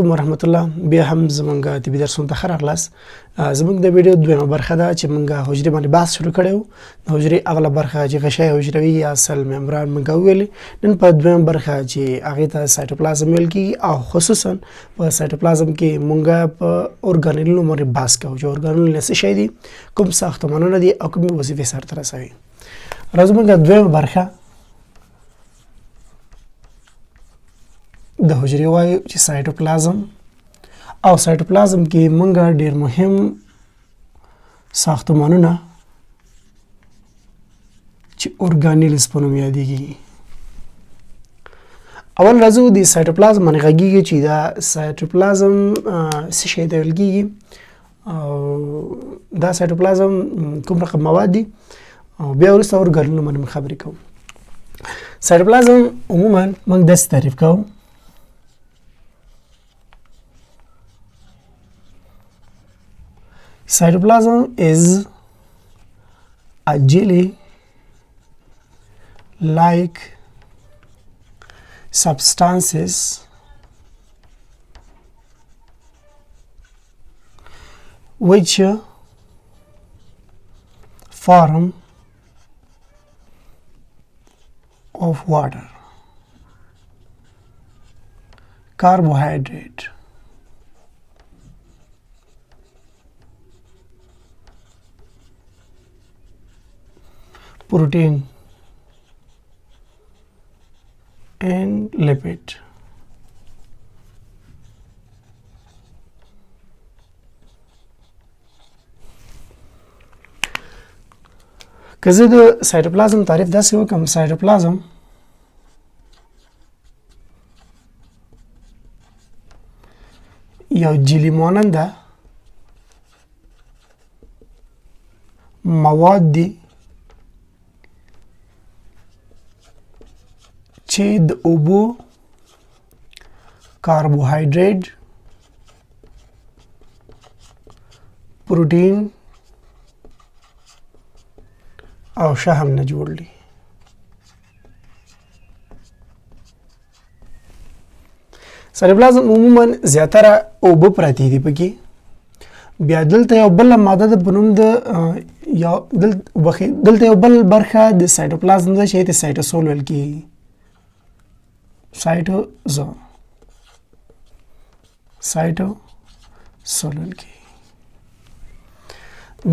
علیکم ورحمت الله. بیا هم زمونږ طبي درسونو ته ښه راغلاست. زمونږ د ویډیو دویمه برخه ده چې مونږ حجرې باندې بحث شروع کړی وو. د حجرې اوله برخه چې غشای حجروي یا سل ممبران مونږ وویلې. نن په دویمه برخه چې هغې ته سایټوپلازم ویل کېږي او خصوصا په سایټوپلازم کې مونږ په اورګانیلونو باندې بحث کوو چې اورګانیلونه څه شی دي، کوم ساختمانونه دي او کومې وظیفې سرته رسوي. راځو مونږ دویمه برخه د حجرې وایو چې سایټوپلازم، او سایټوپلازم کې مونږ ډیر مهم ساختمانونه چې اورګانیلز په نوم یادېږي. اول راځو د سایټوپلازم باندې غږیږي چې دا سایټوپلازم څه شی ته ویل کېږي او دا سایټوپلازم کوم رقم مواد دي، او بیا وروسته اورګانیلونو باندې موږ خبرې کوو. سایټوپلازم عموما موږ داسې تعریف کوو: Cytoplasm is a jelly like substances which form of water, carbohydrate, protein and lipid. که زه د سایټوپلازم تعریف داسې وکړم، سایټوپلازم یو جیلی ماننده مواد دي چې د اوبو، کاربوهایډریټ، پروټین او شحم نه جوړ دي. سایټوپلازم عموما زیاتره اوبه پرتې دي پکې. بیا دلته یو بله ماده ده په نوم د یو دلته یو بل برخه د سایټوپلازم ده چې ته سایټوسول ویل کېږي. سایټوزول، سایټوسول ویل کېږي.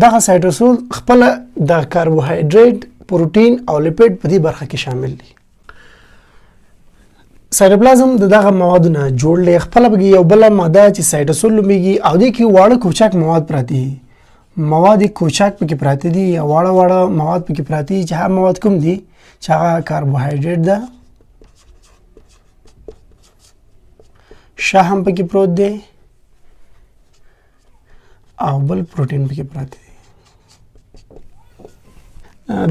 دغه سایټوسول خپله د کاربوهایډریټ، پروټین او لیپیډ په دې برخه کې شامل دي. سایټوپلازم د دغه موادو نه جوړ دی. خپله پکې یو بله ماده چې سایټوسول نومېږي او دې کې واړه کوچک مواد پراته دي، مواد کوچک پکې پراته دي یا واړه واړه مواد پکې پراته دي چې هغه مواد کوم دي چې هغه کاربوهایډریټ ده، شحم پکې پروت دی او بل پروټین پکې پراته دي.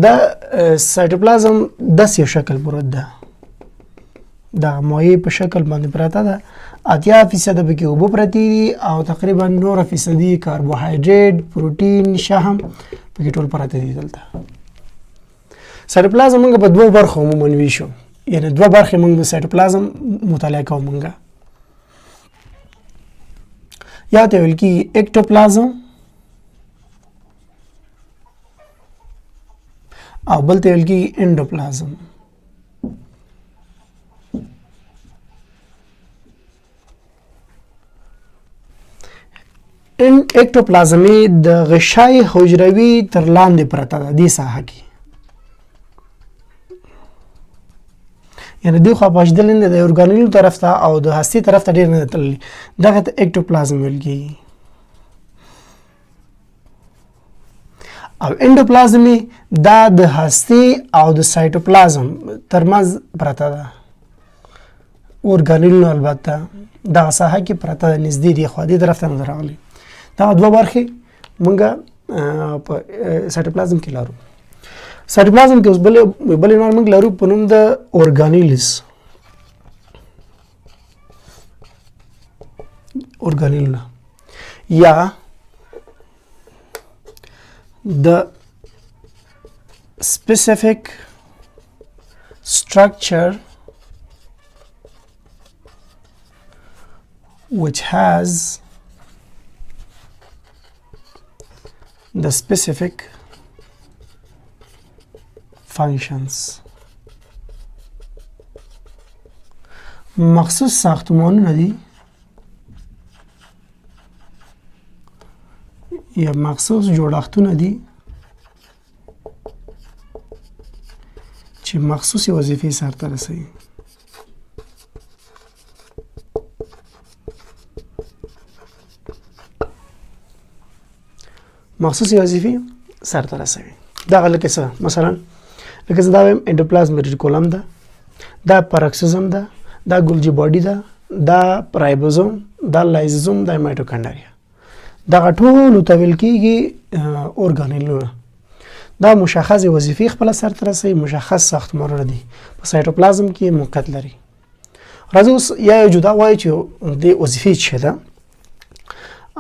دا سایټوپلازم داسې یو شکل پروت ده، دا مایع په شکل باندې پراته ده. 80% پکې اوبه پرتې دي او تقریبا نوره فیصدي کاربوهایډریټ، پروټین، شحم پکې ټول پراته دي. دلته سایټوپلازم موږ په دوو برخو عموما ویشو، یعنی دوه برخې موږ د سایټوپلازم مطالعه کوو. موږ یا ته ویل کېږي اکټوپلازم او بل ته ویل کېږي انډوپلازم. ان اکټوپلازمي د غشای حجروي تر لاندې پرته ده دې ساحه کې، یعنی دې خوا پاشدل نه د اورګانیلو طرف ته او د هستې طرف ته ډېر نه تللی، دغه ته اکټوپلازم ویل کېږي. او انډوپلازمي دا د هستې او د سایټوپلازم ترمنځ پرته ده، اورګانیلونو البته دغه ساحه کې پرته ده، نږدې دي خوا دې طرف ته نه ده راغلې. دغه دوه برخې مونږ په سایټوپلازم کې لرو. سایټوپلازم کې اوس بل عنوان موږ لرو په نوم د اورګانیلز. اورګانیلونه یا د specific structure which has the specific functions. مخصوص ساختمانونه دي یا مخصوص جوړښتونه دي چې مخصوصې وظیفې سرته رسوي. مخصوصې وظیفې سرته رسوي. دغه لکه څه، مثلا لکه زه دا وایم انډوپلازم ریټیکولم ده، دا پاراکسیزم ده، دا ګولجي باډي ده، دا رایبوزوم، دا لایزوزوم، دا مایټوکانډریا. دغه ټولو ته ویل کېږي اورګانیلونه. دا مشخصې وظیفې خپله سرته رسوي، مشخص ساختمانونه دي، په سایټوپلازم کې موقعیت لري. راځو اوس یا یې جدا وایو چې د وظیفې څه ده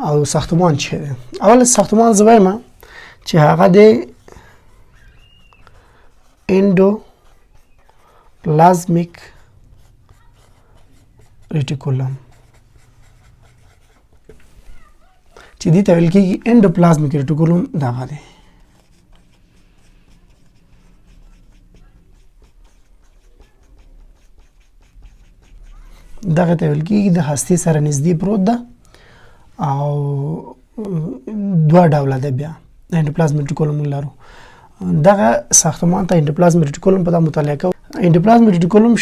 او ساختمان څه ده. اول ساختمان زه وایم چې هغه د انډوپلازمیک ریټیکولم چې دې ته ویل کېږي انډوپلازمیک ریټیکولم، دغه دی. دغه ته ویل کېږي د هستې سره نږدې پروت ده او دوه ډوله ده. بیا د انډوپلازمیک ریټیکولم موږ لرو. دغه ساختمان ته انډوپلازمیک ریټیکولم په دا مطالعه کوو. انډوپلازمیک ریټیکولم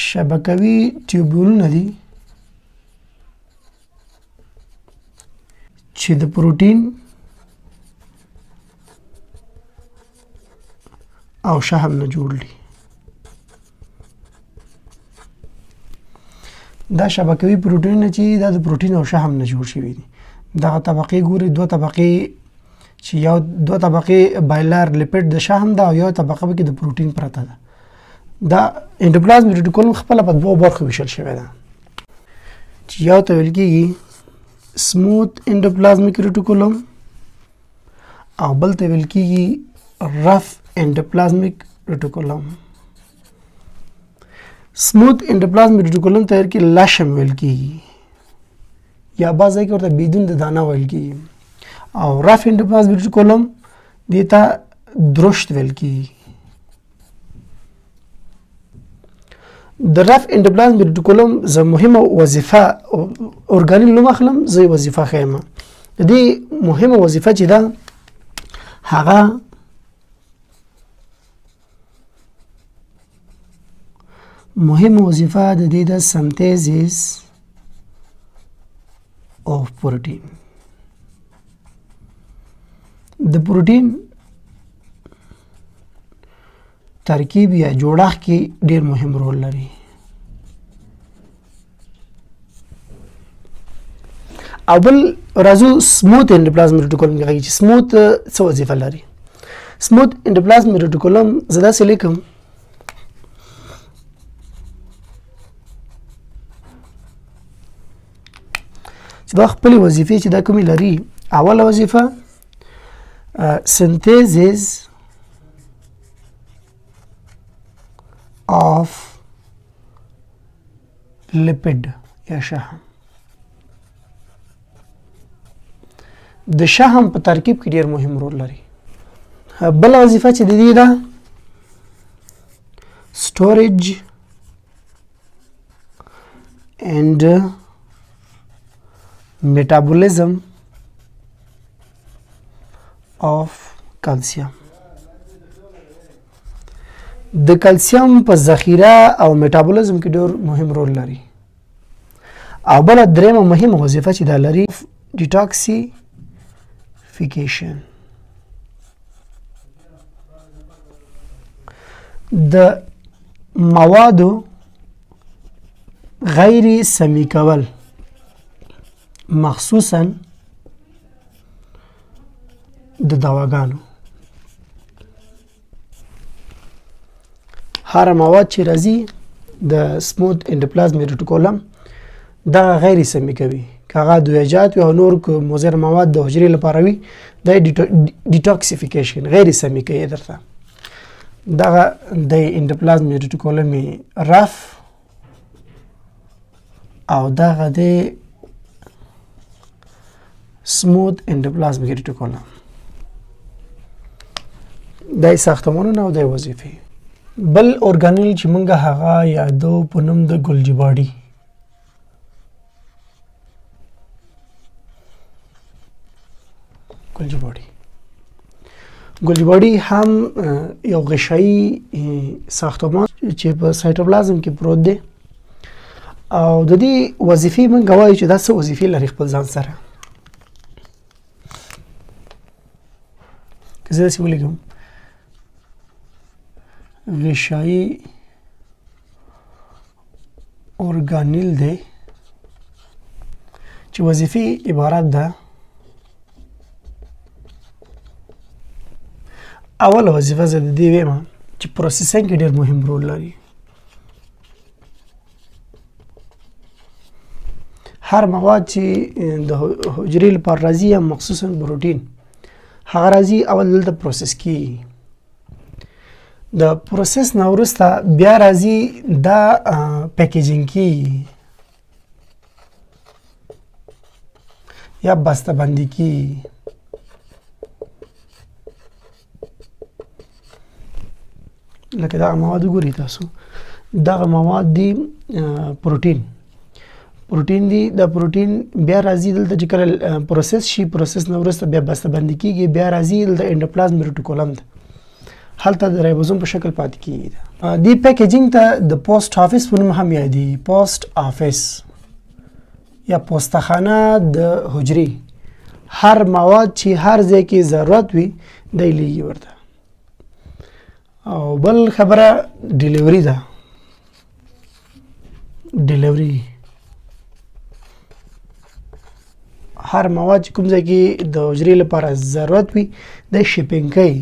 شبکوي ټیوبولونه دي چې د پروټین او شحم نه جوړ دي. دا شبکوي پروټینونه چې دا د پروټین او شحم نه جوړ شوي دي. دغه طبقې ګوري، دوه طبقې چې یو دوه طبقې بایلر لیپیډ د شحم ده او یو طبقه پکې د پروټین پرته ده. دا انډوپلازم ریټیکولم خپله په دوو برخو ویشل شوې ده چې یو ته ویل کېږي سموت انډوپلازمیک ریټیکولم او بل ته ویل کېږي رف انډوپلازمیک ریټیکولم. سموت انډوپلازمیک ریټیکولم ته کې لشم ویل کېږي یا بعض ځای کې ورته بدون د دانه ویل کېږي، او رف انډوپلازمیک ریټیکولم دې ته درشت ویل کېږي. د رف انډوپلازمیک ریټیکولم زه مهمه وظیفه اورګانیل نوم اخلم، زه یې وظیفه ښیم. د دې مهمه وظیفه چې ده هغه مهمه وظیفه د دې ده سنتیزس اف پروټین. د پروټین ترکیب یا جوړښت کې ډیر مهم رول لري. او بل راځو سموت انډوپلازم ریټیکولم کې چې سموت څه وظیفه لري. سموت انډوپلازم ریټیکولم زه داسې لیکم، چې دا خپلې وظیفې چې دا کومې لري، اوله وظیفه سنتیزس آف لیپیډ یا شحم. د شحم په ترکیب کې ډیر مهم رول لري. بله وظیفه چې د دې ده سټوریج اینډ میټابولیزم آف کلسیم. د کلسیم په ذخیره او میټابولیزم کې ډیر مهم رول لري. او بله درېیمه مهمه وظیفه چې دا لري ډیټاکسیفیکیشن، د موادو غیر سمي کول، مخصوصا د دواګانو. هر مواد چې راځي د سموت انډوپلازمیک ریټیکولم دا غیر سمي کوي، که هغه ادویجات وي او نور که مضر مواد د حجرې لپاره وي، دا ډیټاکسیفیکیشن غیر سمي کوي درته. دغه د انډوپلازم ریټیکولم رف او دغه د سموت انډوپلازمیک ریټیکولم. د ساختمانونه او د وظیفې. بل اورګانیل چې مونږ هغه یادو په نوم د ګلجي باډي. ګلجي باډي، ګلجي باډي هم یو غشایي ساختمان چې په سایټوپلازم کې پروت دی، او د دې وظیفې مونږ وایو چې دا څه وظیفې لري خپل ځان سره. که زه داسې ولیکم، غشایي اورګانیل دی چې وظیفې عبارت ده، اوله وظیفه زه د دې وایم چې پروسیسینګ کې ډېر مهم رول لري. هر مواد چې د حجرې لپاره راځي یا مخصوصا پروټین هغه راځي، اول دلته پروسس کیږي، د پروسس نه وروسته بیا راځي دا پیکیجینګ کیږي یا بسته بندي کیږي. لکه دغه مواد وګورئ تاسو، دغه مواد دي پروټین، پروټین دی. د پروټین بیا راځي دلته چې کله پروسس شي، پروسس نه وروسته بیا بسته بندي کیږي، بیا راځي دلته انډوپلازم ریټیکولم ده، هلته د رایبوزوم په شکل پاتې کیږي. دې پیکیجینګ ته د پوسټ آفیس په نوم هم یادېږي، پوسټ آفیس یا پوستخانه د حجرې. هر مواد چې هر ځای کې ضرورت وي دی لیږي ورته. او بل خبره ډیلیوري ده، ډیلیوري هر مواد چې کوم ځای کې د حجرې لپاره ضرورت وي د شیپینګ کوي،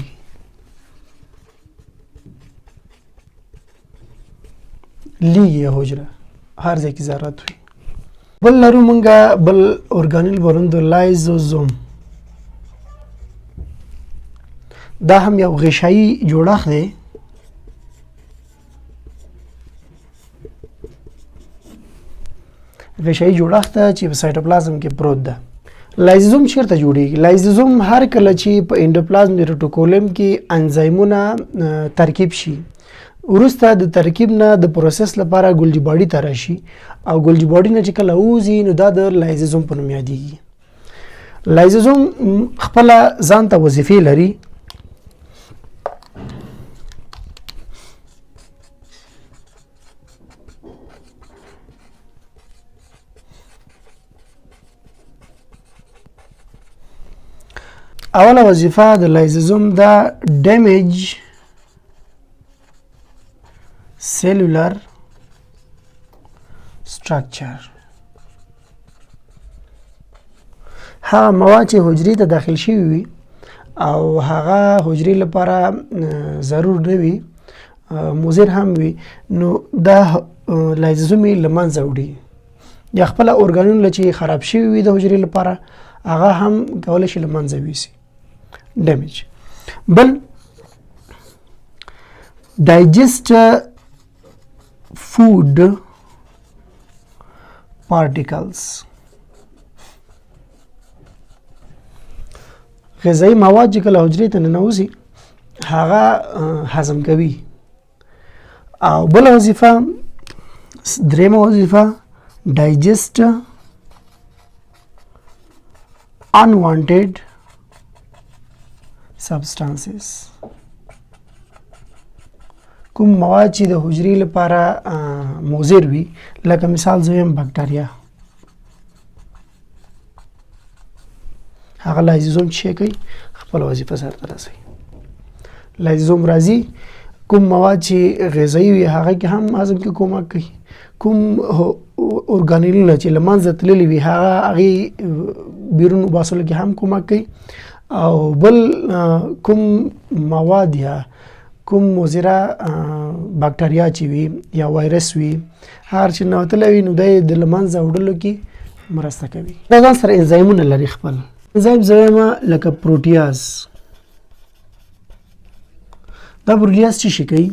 لیږي حجره هر ځای کې ضرورت وي. بل لرو مونږه بل اورګانیل بروندو لایزوزوم. دا هم یو غشایي جوړښت دی غشایي جوړښت چې په سایټوپلازم کې پروت ده. لایزوزوم چیرته جوړیږي؟ لایزوزوم هر کله چې په انډوپلازم ریټیکولم کې انزایمونه ترکیب شي، وروسته د ترکیب نه د پروسس لپاره ګلجي باډي ته راشي، او ګلجي باډي نه چې کله ووځي نو دا د لایزوزوم په نوم یادیږي. لایزوزوم خپله ځان ته وظیفې لري. اوله وظیفه د لایزوزوم دا ډیمیج سیلولر سټرکچر، هغه مواد چې حجرې ته داخل شوي وي او هغه حجرې لپاره ضرور نه وي، مضر هم وي، نو دا لایزوزوم یې له منځه وړي، یا خپله اورګانونه چې خراب شوي وي د حجرې لپاره هغه هم کولی شي له منځه ویسي، ډیمیج. بل ډایجسټ فوډ پارټیکلز، غذایي مواد چې کله حجرې ته ننوځي هغه هضم کوي. او بله وظیفه، درېیمه وظیفه، ډایجسټ unwanted substances، کوم مواد چې د حجرې لپاره مضر وي، لکه مثال زه وایم بکټریا، هغه لایزوزوم چې کوي خپل وظیفه سرته رسوي. لایزوزوم راځي کوم مواد چې غذایي وي هغه کې هم هضم کې کومک کوي، کوم اورګانیلونه چې له منځه تللي وي هغه هغې بیرون وباسلو کې هم کومک کوي، او بل کوم مواد یا کوم مضره باکټریا چې وي یا وایرس وي هر چې ننوتلی وي نو دی د له منځه وړلو کې مرسته کوي. دا ځان سره انزایمونه لري خپل انزایم زه وایم لکه پروټیاز، دا پروټیاز څه شي کوي؟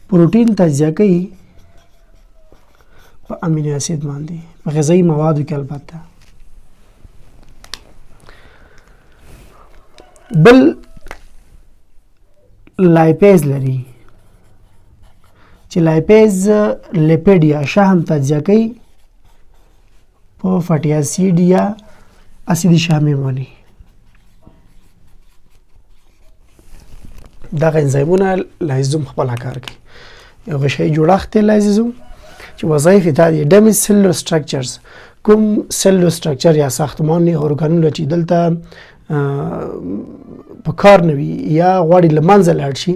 پروټین تجزیه کوي په امینو اسید باندې، په غذایي موادو کې البته. بل لایپیز لري چې لایپیز لیپیډ یا شحم تجزیه کوي په فټي اسید یا اسیدي شحمې باندې. دغه انزایمونه لایزوم خپل کار کوي. یو غشایي جوړښت دی لایزوم چې وظایف یې دا دي: ډیمیج سیلولر سټرکچرز، کوم سیلولر سټرکچر یا ساختماني ارګانونه چې دلته په کار نه وي یا غواړي له منځه لاړ شي،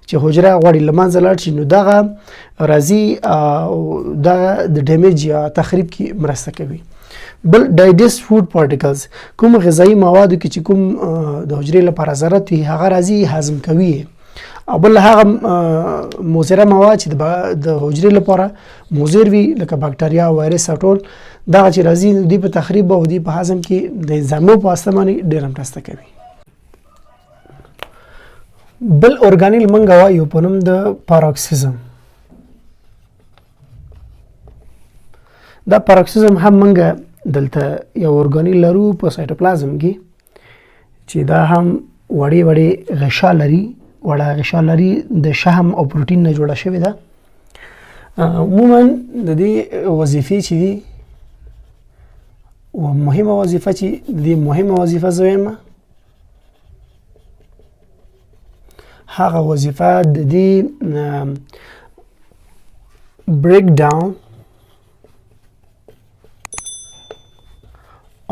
چې حجره غواړي له منځه لاړ شي، نو دغه راځي او دغه د ډیمیج یا تخریب کې مرسته کوي. بل ډایجست فوډ پارټیکلز، کوم غذایي موادو کې چې کوم د حجرې لپاره ضرورت وي هغه راځي هضم کوي. او بل هغه مضره مواد چې د حجرې لپاره مضر وي لکه باکتریا، وایرس او ټول دغه چې راځي دوی په تخریب او دوی په هضم کې د انزایمو په واسطه باندې ډېره مرسته کوي. بل اورګانیل منګه وایو په نوم د پاروکسیزم. دا پاروکسیزم هم منګه دلته یو اورګانیل لرو په سایټوپلازم کې چې دا هم وړې وړې غشا لري، وړه غشا لري، د شحم او پروټین نه جوړه شوې ده. عموما د دې وظیفې چې دي، مهمه وظیفه چې د دې مهمه وظیفه زه وایم هغه وظیفه د دې بریک ډاون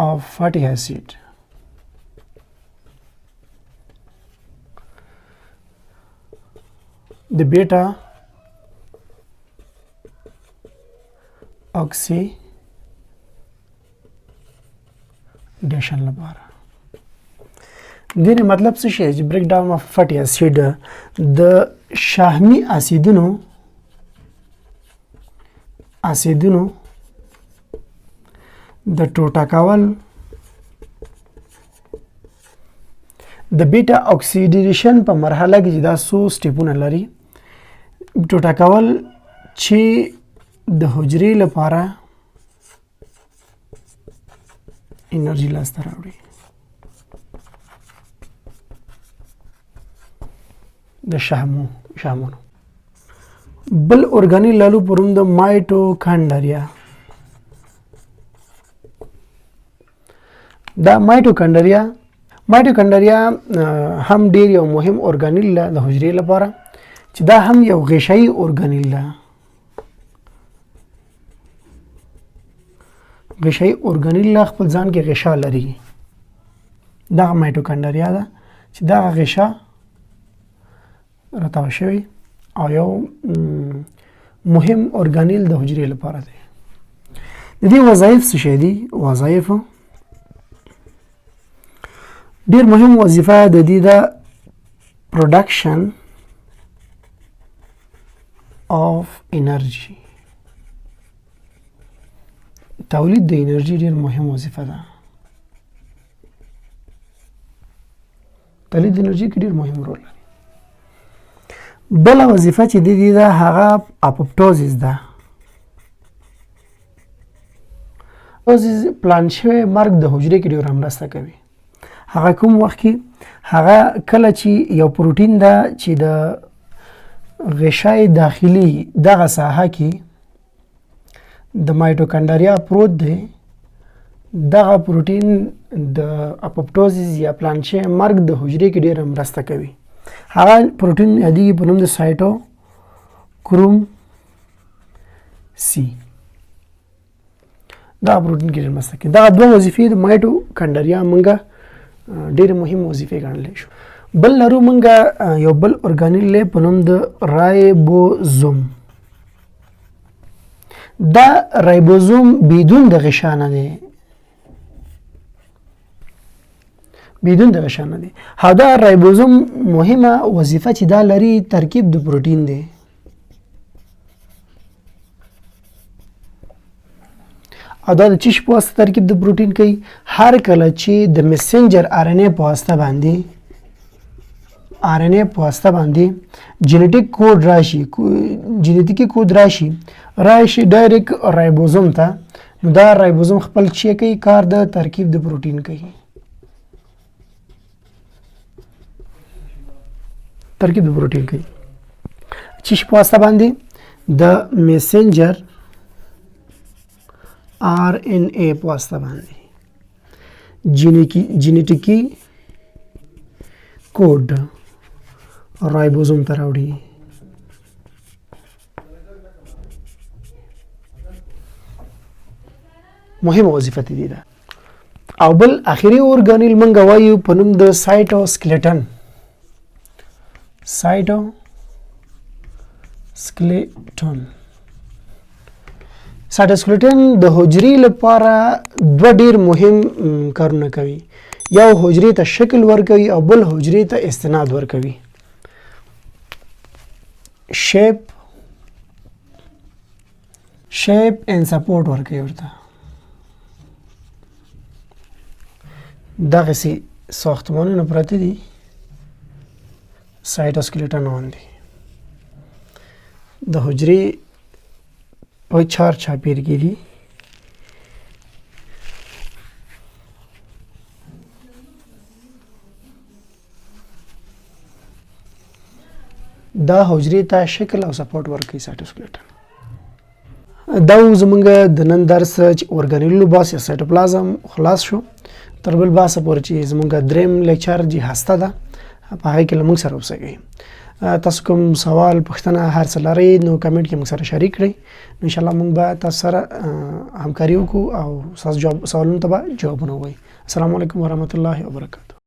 of fatty acid. The beta oxidation لپاره. دې نه مطلب څه شی چې بریک ډاون اف فټي اسید د شحمي اسیدونو د ټوټه کول د بیټا اکسیډیشن په مرحله کې چې دا څو سټیپونه لري، ټوټه کول چې د حجرې لپاره انرژي لاسته راوړي. د شحمونو بل اورګاني لالو پروم د مایټوکانډریا. دا مایټوکانډریا هم ډیر یو مهم اورګانیل ده د حجرې لپاره، چې دا هم یو غشایي اورګانیل ده. غشایي اورګانیل خپل ځان کې غشا لري. دغه مایټوکانډریا ده چې دغه غشا راتاو شوی او یو مهم اورګانیل د حجرې لپاره دی. د دې وظایف څه شی دي؟ وظایف ډیر مهم وظیفه د دې ده پروډکشن اف انرژي، تولید د انرژي ډیر مهم وظیفه ده. تولید د انرژي کې ډیر مهم رول لري. بله وظیفه چې د دې ده هغه اپوپټوزیس ده. اپوپټوزیس پلان شوی مرګ د حجرې کې ډېره مرسته کوي. هغه کوم وخت کې؟ هغه کله چې یو پروټین ده چې د غشای داخلي دغه ساحه کې د مایټوکانډریا پروت دی، دغه پروټین د اپوپټوزیس یا پلان شوی مرګ د حجرې کې ډېره مرسته کوي. هغه پروټین یادېږي په نوم د سایټوکروم سی. دا پروټین کې ډېره مرسته کوي. دغه دوه وظیفې د مایټوکانډریا مونږه ډېرې مهمې وظیفې ګڼلی شو. بل لرو مونږه یو بل اورګانیل دی په نوم د رایبوزوم. دا رایبوزوم بدون د غشا نه دی، بدون د غشا نه دی. دا رایبوزوم مهمه وظیفه چې دا لري ترکیب د پروټین دی. او دا د څه شي په واسطه ترکیب د پروټین کوي؟ هر کله چې د میسنجر آر ان ای په واسطه باندې آر ان ای په واسطه باندې جینیټیک کوډ راشي، جینیټیکي کوډ راشي، راشي ډایرک رایبوزوم ته. نو دا رایبوزوم خپل چې کوي کار د ترکیب د پروټین کوي، ترکیب د پروټین کوي چې په واسطه باندې د میسنجر آر ان ای په واسطه باندې جینیټیکي کوډ رایبوزوم ته راوړي. مهمه وظیفه دي ده. او بل اخیری اورګانیل منګه وایو په نوم د سایټوسکلیټن. سایټو سکلیټون، سایټوسکلیټن د حجرې لپاره دوه ډیر مهم کارونه کوي. یو حجرې ته شکل ورکوي او بل حجرې ته استناد ورکوي. شیپ شیپ اینډ سپورټ ورکوي ورته. دغسې ساختمانونه پراته دي سایټوسکلیټن باندې د حجرې په چار چاپیر کې دي. دا حجرې ته شکل او سپورټ ورکوي سایټوسکلیټن. دا و زمونږ د نن درس چې اورګانیلو باس یا سایټوپلازم خلاص شو. تر بل باسه پورې چې زمونږ دریم لیکچر جی هسته ده، په هغې کې له موږ سره اوسئ. تاسو کوم سوال، پوښتنه، هر څه لرئ نو کمنټ کې موږ سره شریک کړئ. ان شاء الله موږ به تاسو سره همکاري وکړو او ستاسو جواب سوالونو ته به جوابونه ووایو. السلام علیکم ورحمت الله وبرکاته.